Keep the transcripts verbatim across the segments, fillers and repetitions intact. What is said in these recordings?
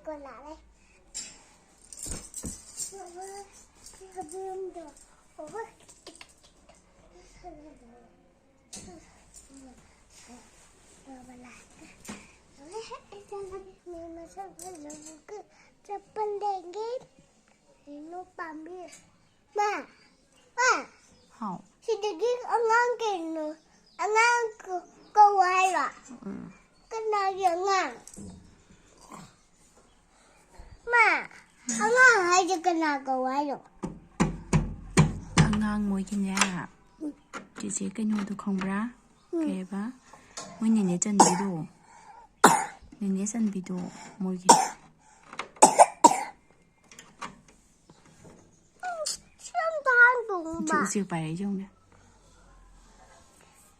ꯀꯣꯟꯅꯔꯦ꯫ ꯁꯕꯨꯝꯗꯣ꯫ ꯆꯄꯜ ꯂꯩꯒꯦ꯫ ꯍꯩꯅꯧ ꯄꯥꯝꯕꯤ꯫ ꯃꯥ, ꯃꯥ, ꯍꯥꯎ꯫ ꯁꯤꯗꯒꯤ ꯑꯉꯥꯡ ꯀꯩꯅꯣ? ꯑꯉꯥꯡ ꯀ-, ꯀꯧ ꯍꯥꯏꯔꯣ? ꯎꯝ꯫ ꯀꯅꯥꯒꯤ ꯑꯉꯥꯡ? ꯃꯥ, ꯑꯉꯥꯡ ꯍꯥꯏꯁꯦ ꯀꯅꯥ ꯀꯧ ꯍꯥꯏꯅꯣ? ꯑꯉꯥꯡ ꯃꯣꯏꯒꯤꯅꯦ꯫ ꯎꯝ꯫ ꯆꯦꯆꯦ ꯀꯩꯅꯣꯗꯣ ꯈꯪꯕ꯭ꯔꯥ? ꯎꯝ꯫ ꯀꯩ ꯍꯥꯏꯕ? ꯃꯣꯏ ꯅꯦꯅꯦ ꯆꯟꯕꯤꯗꯣ꯫ ꯅꯦꯅꯦ ꯆꯟꯕꯤꯗꯣ ꯃꯣꯏꯒꯤ꯫ ꯁꯤ ꯑꯝꯇ ꯍꯥꯡꯗꯣꯛꯎꯕ꯫ ꯎꯆꯦꯛ, ꯎꯆꯦꯛ ꯄꯥꯏꯔꯛꯏꯁꯦ ꯌꯦꯡꯉꯨꯅꯦ꯫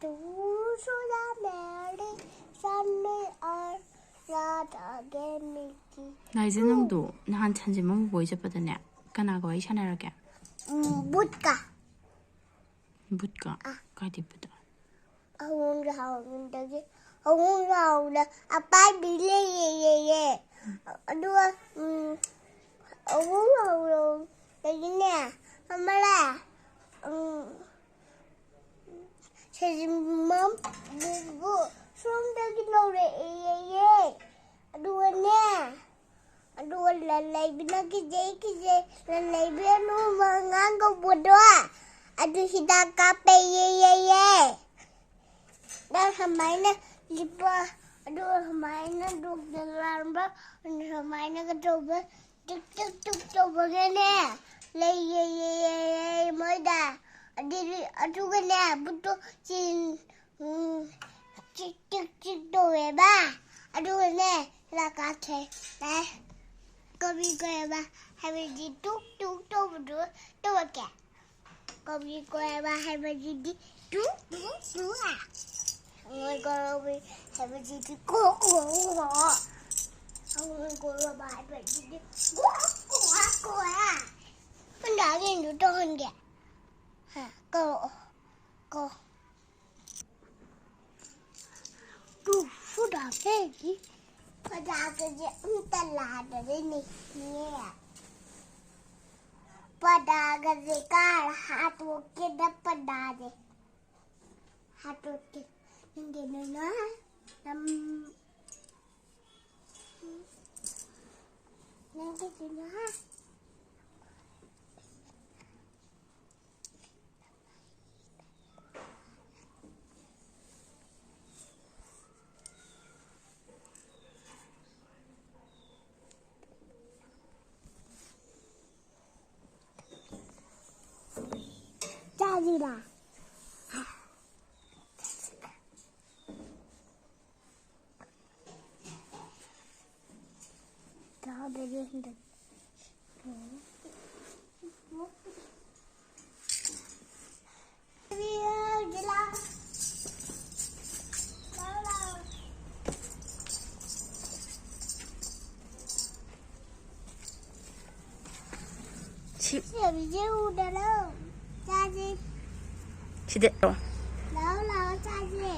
ꯇꯨ ꯁꯨꯔꯥ ꯃꯦꯔꯤ ꯁꯟꯅꯤ ꯑꯣꯔ ꯔꯥꯙꯥ ꯒꯦ ꯃꯤꯠꯀꯤ꯫ ꯂꯥꯏꯖ, ꯅꯪꯗꯣ ꯅꯍꯥꯟ ꯁꯟꯖꯦꯟꯕꯝ ꯕꯣꯏ ꯆꯠꯄꯗꯅꯦ ꯀꯅꯥꯒ ꯋꯥꯔꯤ ꯁꯥꯟꯅꯔꯛꯀꯦ? ꯎꯝ, ꯕꯨꯠꯀ꯫ ꯕꯨꯠꯀ? ꯑ꯫ ꯀꯥꯏꯗꯩ ꯕꯨꯠ? ꯑꯋꯣꯡ ꯖꯥꯎꯗꯒꯤ, ꯑꯋꯣꯡ ꯖꯥꯎꯗ ꯑꯄꯥꯏꯕꯤ ꯂꯩꯌꯦꯌꯦ꯫ ꯑꯗꯨꯒ, ꯎꯝ, ꯑꯋꯣꯡ ꯖꯥꯎꯗꯒꯤꯅꯦ, ꯑꯃꯅꯦ, ꯎꯝ, ꯁꯖꯤꯟꯃꯝ ꯕꯨꯕꯨ ꯁꯣꯝꯗꯒꯤ ꯂꯧꯔꯛꯑꯦꯌꯦ꯫ ꯑꯗꯨꯒꯅꯦ, ꯑꯗꯨꯒ ꯂꯟꯂꯩꯕꯤꯅ ꯀꯤꯖꯩ, ꯀꯤꯖꯩ, ꯂꯟꯂꯩꯕꯤ ꯑꯅꯧꯕ ꯑꯉꯥꯡ ꯀꯧꯕꯗꯣ, ꯑꯗꯨ ꯍꯤꯗꯥꯛ ꯀꯥꯞꯄꯦꯌꯦ, ꯌꯦ, ꯌꯦ꯫ ꯅꯪ ꯁꯨꯃꯥꯏꯅ ꯂꯤꯠꯄ, ꯑꯗꯨꯒ ꯁꯨꯃꯥꯏꯅ ꯗꯣꯛꯇꯔ ꯂꯥꯟꯕ, ꯑꯗꯨ ꯁꯨꯃꯥꯏꯅꯒ ꯇꯧꯕ, ꯇꯨꯛ, ꯇꯨꯛ, ꯇꯨꯛ ꯇꯧꯕꯒꯅꯦ, ꯂꯩ, ꯌꯦ, ꯌꯦ, ꯌꯦ, ꯌꯦ, ꯃꯣꯏꯗ꯫ ꯑꯗꯨꯗꯤ, ꯑꯗꯨꯒꯅꯦ, ꯕꯨꯠꯇꯣ ꯆꯦꯟ-, ꯎꯝ, ꯆꯤꯛ ꯆꯤꯛ ꯆꯤꯛ ꯇꯧꯋꯦꯕ꯫ ꯑꯗꯨꯒꯅꯦ, ꯍꯤꯗꯥꯛ ꯀꯥꯞꯈ꯭ꯔꯦ꯫ ꯀꯔꯤ ꯀꯧꯋꯦꯕ ꯍꯥꯏꯕꯗꯤ ꯇꯨꯛ ꯇꯨꯛ ꯇꯧꯕꯗꯨ ꯇꯧꯔꯛꯀꯦ꯫ ꯀꯔꯤ ꯀꯧꯋꯦꯕ ꯍꯥꯏꯕꯗꯨꯗꯤ ꯇꯨꯛ ꯇꯨꯛ ꯇꯨꯛ꯫ ꯍꯪꯉꯣꯏ ꯀꯧꯋꯦ ꯍꯥꯏꯕꯗꯨꯗꯤ ꯀꯣ ꯀꯣ ꯀꯣ꯫ ꯍꯪꯉꯣꯏ ꯀꯧꯋꯦꯕ ꯍꯥꯏꯕꯗꯨꯗꯤ ꯀꯣ ꯀꯣ ꯀꯣ꯫ ꯅꯪ ꯌꯦꯟꯗꯨ ꯇꯧꯍꯟꯒꯦ꯫ ꯍꯥ, ꯀꯧꯔꯛꯑꯣ꯫ ꯀꯣ꯫ ꯇꯨ ꯐꯨꯗꯥ ꯐꯦꯗꯤ꯫ ꯄꯗꯥꯒꯁꯦ ꯑꯝꯇ ꯂꯥꯗꯔꯦꯅꯦ꯫ ꯄꯗꯥꯒꯁꯦ ꯀꯥꯔ ꯍꯥꯠꯇꯣꯛꯀꯦꯗ ꯄꯗꯥꯁꯦ꯫ ꯍꯥꯠꯇꯣꯛꯀꯦ꯫ ꯅꯪꯒꯤ ꯅꯨꯅ ꯅꯝ-, ꯅꯪꯒꯤ ꯅꯨꯅ꯫ ꯆꯥꯁꯤꯔꯥ? ꯆꯥꯗ꯭ꯔꯗꯤ ꯍꯟꯗꯛ꯫ ꯁꯤ ꯁꯦꯝꯁꯦ ꯎꯗꯅ ꯆꯥꯁꯦ꯫ ꯁꯤꯗ ꯂꯥꯛꯑꯣ, ꯂꯥꯛꯑꯣ, ꯆꯥꯁꯦ꯫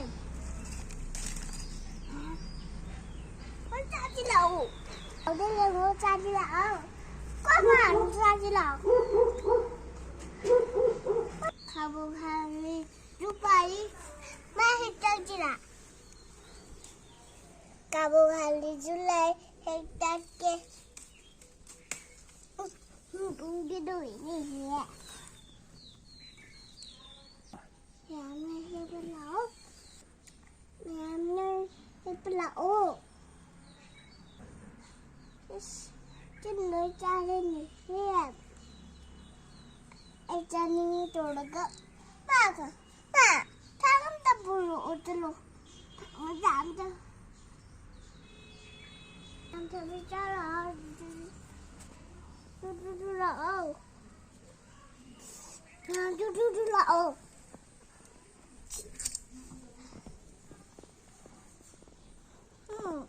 ꯍꯣꯏ, ꯆꯥꯁꯤ ꯂꯥꯛꯑꯣ꯫ ꯍꯧꯖꯤꯛ ꯌꯦꯡꯉꯣ, ꯆꯥꯁꯤ ꯂꯥꯛꯑꯣ꯫ ꯀꯣꯏ ꯃꯥꯅ ꯆꯥꯁꯤ ꯂꯥꯛꯑꯣ꯫ ꯈꯥꯕꯣꯛ ꯍꯥꯏꯔꯤ, ꯂꯨꯄꯥꯔꯤ, ꯃꯥ ꯍꯦꯛ ꯆꯪꯁꯤꯔꯥ? ꯀꯥꯕꯣꯛ ꯍꯥꯏꯔꯤꯁꯨ ꯂꯩ, ꯍꯦꯛ ꯆꯠꯀꯦ꯫ ꯎꯝ, ꯄꯨꯒꯦ ꯇꯧꯔꯤꯅꯦ꯫ ꯃꯌꯥꯝꯅ ꯍꯦꯛꯄ ꯂꯥꯛꯑꯣ꯫ ꯃꯌꯥꯝꯅ ꯍꯦꯛꯄ ꯂꯥꯛꯑꯣ꯫ ꯏꯁ, ꯆꯤꯟ ꯂꯣꯏ ꯆꯥꯔꯅꯤ꯫ ꯍꯦꯛ꯫ ꯑꯩ ꯆꯥꯅꯤꯡꯉꯤ ꯇꯧꯔꯒ꯫ ꯄꯥꯒ꯫ ꯄꯥ, ꯊꯥꯡ ꯑꯝꯇ ꯄꯨꯔꯛꯑꯣ ꯆꯠꯂꯣ꯫ ꯃꯆꯥ ꯑꯝꯇ꯫ ꯌꯥꯝ ꯊꯕꯤ ꯆꯥꯔꯛꯑꯣ꯫ ꯇꯨ, ꯇꯨ, ꯇꯨ ꯂꯥꯛꯑꯣ꯫ ꯇꯨ, ꯇꯨ, ꯇꯨ ꯂꯥꯛꯑꯣ꯫ ꯎꯝ꯫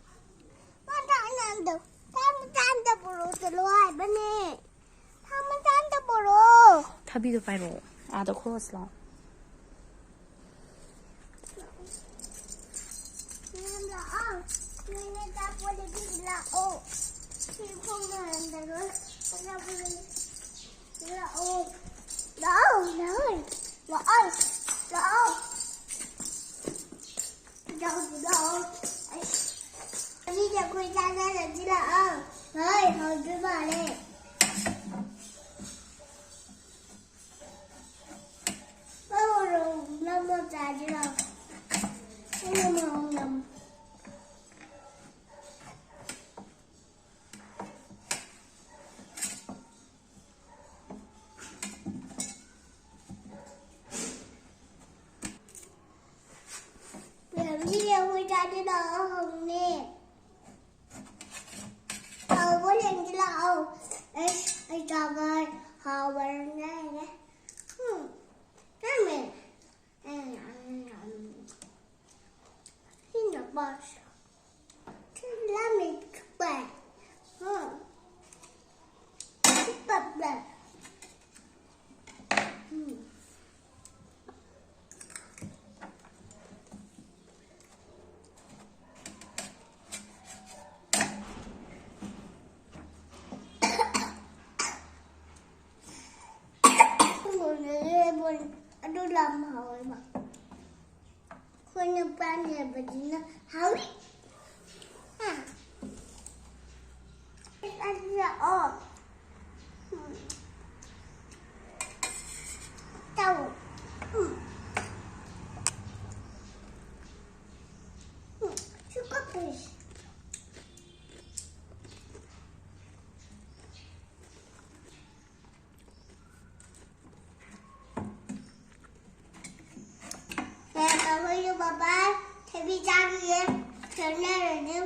ꯃꯥ ꯊꯥꯡ ꯑꯝꯇ, ꯊꯥꯡ ꯃꯆꯥ ꯑꯝꯇ ꯄꯨꯔꯛꯑꯣ ꯆꯠꯂꯣ ꯍꯥꯏꯕꯅꯦ꯫ ꯊꯥꯡ ꯃꯆꯥ ꯑꯝꯇ ꯄꯨꯔꯛꯑꯣ꯫ ꯊꯕꯤꯗꯣ ꯄꯥꯏꯔꯛꯑꯣ꯫ ꯑꯥꯗ ꯈꯣꯔꯁ ꯂꯥꯛꯑꯣ꯫ ꯃꯌꯥꯝ ꯂꯥꯛꯑꯣ꯫ ꯅꯣꯏꯅ ꯑꯆꯥꯄꯣꯠ ꯂꯩꯕꯤꯁꯤ ꯂꯥꯛꯑꯣ꯫ ꯁꯤ ꯈꯣꯡꯅ ꯍꯟꯊꯔꯣꯏ꯫ ꯑꯆꯥꯄꯣꯠ ꯂꯩꯕꯤ-, ꯂꯥꯛꯑꯣ꯫ ꯂꯥꯛꯑꯣ, ꯂꯥꯛꯑꯣ꯫ ꯂꯥꯛꯑꯣ꯫ ꯂꯥꯛꯑꯣ꯫ ꯂꯥꯛꯑꯣ, ꯂꯥꯛꯑꯣ꯫ ꯑꯩ, ꯑꯁꯤꯁꯦ ꯑꯩꯈꯣꯏ ꯆꯥꯟꯅꯔꯁꯤ ꯂꯥꯛꯑꯣ꯫ ꯍꯣꯏ, ꯍꯧꯗ꯭ꯔꯤ ꯃꯥꯜꯂꯦ꯫ ꯅꯪ ꯃꯣꯔꯣꯛ ꯅꯝꯃ ꯆꯥꯁꯤꯔꯣ? ꯑꯩꯅ ꯃꯣꯔꯣꯛ ꯅꯝ-, ꯃꯦꯝꯁꯤ, ꯑꯩꯈꯣꯏ ꯆꯥꯁꯤꯔꯣ? ꯍꯧꯅꯦ꯫ ꯍꯥꯎꯕ ꯌꯦꯡꯁꯤ ꯂꯥꯛꯑꯣ꯫ ꯑꯩ, ꯑꯩ ꯆꯥꯕ ꯍꯥꯎꯕꯅ ꯂꯩꯔꯦ꯫ ꯎꯝ, ꯆꯥꯃꯦ꯫ ꯎꯝ, ꯎꯝ, ꯎꯝ꯫ ꯁꯤꯅ ꯕꯁ꯫ ꯁꯤ ꯂꯥꯃꯦ ꯆꯨꯞꯄꯦ꯫ ꯎꯝ꯫ ꯆꯨꯞꯄꯦ꯫ ꯎꯝ꯫ ꯑꯗꯨ ꯌꯥꯝ ꯍꯥꯎꯋꯦꯕ꯫ ꯑꯩꯈꯣꯏꯅ ꯄꯥꯝꯖꯕꯁꯤꯅ ꯍꯥꯎꯋꯤ꯫ ꯍꯥ? ꯑꯗꯨ ꯂꯥꯛꯑꯣ꯫ ꯎꯝ꯫ ꯇꯧ꯫ ꯎꯝ꯫ ꯎꯝ꯫ ꯁꯨꯀꯠꯄꯤꯁ꯫ ꯀꯩꯗꯧꯕꯩꯅꯣ ꯕꯕꯥ? ꯊꯕꯤ ꯆꯥꯈꯤꯒꯦ꯫ ꯈꯦꯠꯅꯔꯅꯤ꯫